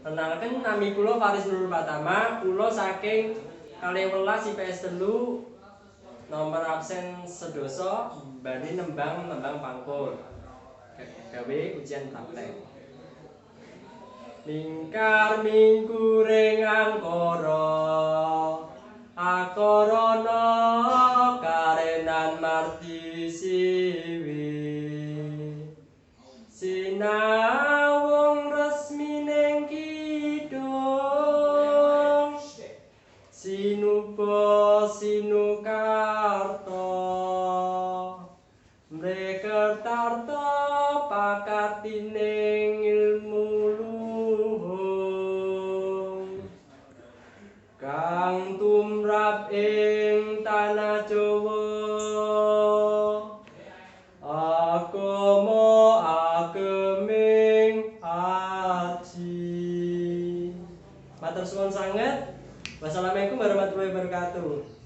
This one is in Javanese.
Kenalken, nami kula Faris Nurul Pratama, kula saking 12 IPS 3, nomor absen 10, badhe nembang nembang pangkur. Gawe ujian praktek. Lingkar mingkuring angkara akarana karenan marti siwi sinawung resmining kidung sinuba sinukarta mrekertarta pakartining ilmu luhung kang tumrap ing tanah Jawa, agama ageming aji. Matur suwun sanget. Wassalamualaikum warahmatullahi wabarakatuh.